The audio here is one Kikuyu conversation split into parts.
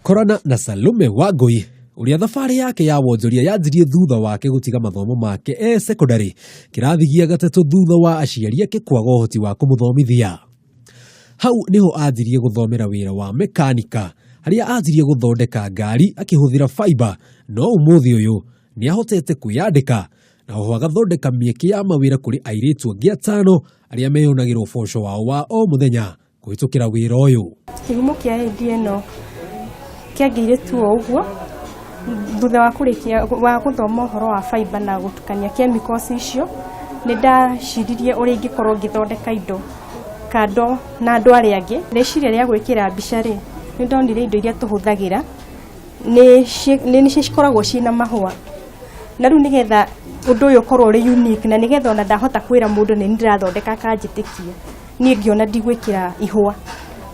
Twakorana na Salome Wangui ũrĩa thabarĩ yake ya wonjoria yanjirie thutha wake gũtiga mathomo make e secondary kĩrathi gĩa gatatũ thutha wa aciari ake kwaga ũhoti wa kũmũthomithia. Hau niho anjirie gũthomera wĩra wa mekanika harĩa anjirie gũthondeka ngari akĩhũthĩra fiber, no ũmũthĩ ũyũ nĩ ahotete kwĩyandĩka na oho agathondeka mĩeke ya mawĩra kũrĩ airĩtu angĩ atano arĩa meyonagĩra ũboco wao wa o mũthenya kũhĩtũkĩra wĩra ũyũ. Kĩhumo kĩa idea ĩno kĩangĩire tu o ũguo thutha wa kũrĩkia wa gũthoma ũhoro wa fiber na gũtukania chemicals icio, nĩ ndaciririe ũrĩa ingĩkorwo ngĩthondeka indo kando na andũ arĩa angĩ. Rĩciria rĩa gwĩkĩra mbica rĩ, nĩ ndonire indo iria tũhũthagĩra nĩ cikoragwo ciĩna mahũa, na rĩu nĩgetha ũndũ ũyũ ũkorwo ũrĩ unique na nĩgetha ona ndahota kwĩra mũndũ nĩ ndĩrathondeka akanjĩtĩkia, niĩ ngĩona ndigwĩkĩra ihũa.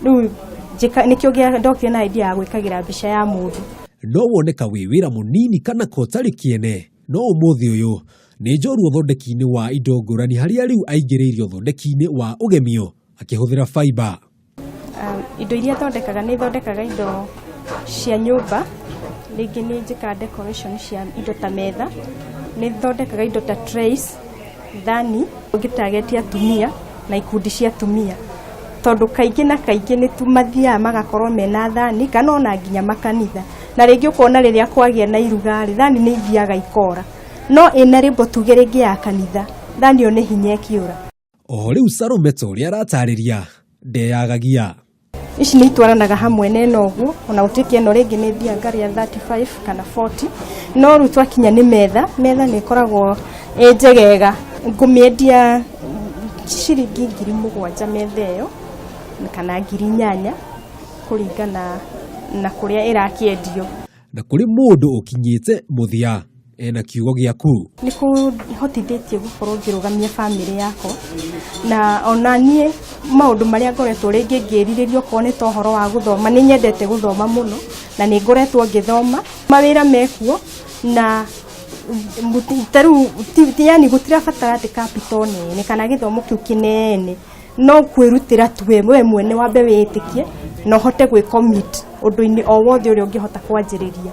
Rĩu nĩkĩo ndokire na idea ya gwĩkagĩra mbica ya mũndũ. No woneka wĩ wĩra mũnini kana ko ũtarĩ kĩene, no ũmũthĩ ũyũ nĩ njorua ũthondeki-inĩ wa indo ngũrani harĩa rĩu aingĩrĩire ũthondeki-inĩ wa ũgemio akĩhũthĩra fiber. Indo iria thondekaga, nĩ thondekaga indo cia nyũmba, rĩngĩ nĩ njĩkaga decoration cia indo ta metha, nĩ thondekaga indo ta trays, thani. Ngĩtarget atumia na ikundi cia atumia, tondũ kaingĩ na kaingĩ nĩ mathiaga magakorwo mena thani kana ona nginya makanitha, na rĩngĩ ũkona rĩrĩa kwagĩa na iruga rĩ, thani nĩ ithiaga ikora, no ĩna rĩmbo tuge rĩngĩ ya kanitha, thani ĩyo nĩ hinya ĩkĩũra. Oho rĩu Salome ta ũrĩa aratarĩria ndeyagagia. Ici nĩ itwaranaga hamwe na ĩno ũguo, ona gũtuĩka ĩno rĩngĩ nĩ thiaga ngarĩa 35 kana 40, no rĩu twakinya nĩ metha, metha nĩ ĩkoragwo ĩ njegega, ngũmĩendia ciringi 7,000 metha ĩyo kana 8,000 kũringana na kũrĩa ĩrakĩendio. Na kũrĩ mũndũ ũkinyĩte mũthia ena kiugo gĩaku. Nĩ kũhotithĩtie gũkorwo ngĩrũgamia bamĩrĩ yakwa, na ona niĩ maũndũ marĩa ngoretwo rĩngĩ ngĩrirĩria okorwo nĩ ta ũhoro wa gũthoma, nĩ nyendete gũthoma mũno na nĩ ngoretwo ngĩthoma. Mawĩra mekuo na ta rĩu yani gũtirabatara atĩ capital nene kana gĩthomo kĩu kĩnene, no kwĩrutĩra tu we mwene wambe wĩĩtĩkie na ũhote gwĩ commit ũndũ-inĩ o wothe ũrĩa ũngĩhota kwanjĩrĩria.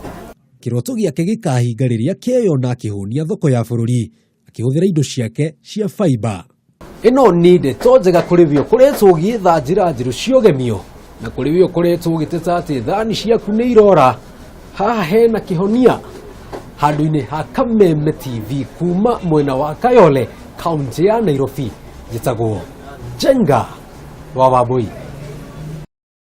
Kĩroto gĩake gĩkahinga rĩrĩa akeyona akĩhũnia thoko ya bũrũri akĩhũthĩra indo ciake cia fiber. Ĩno nĩ ndeto njega kũrĩ we ũkoretwo ũgĩetha njĩra njerũ cia ũgemio na kũrĩ we ũkoretwo ũgĩteta atĩ thani ciaku nĩ irora. Haha hena kĩhonia handũ-inĩ ha Kameme TV kuma mwena wa Kayole, kaunti ya Nairobi. Njĩtagwo Njenga wa Wambui.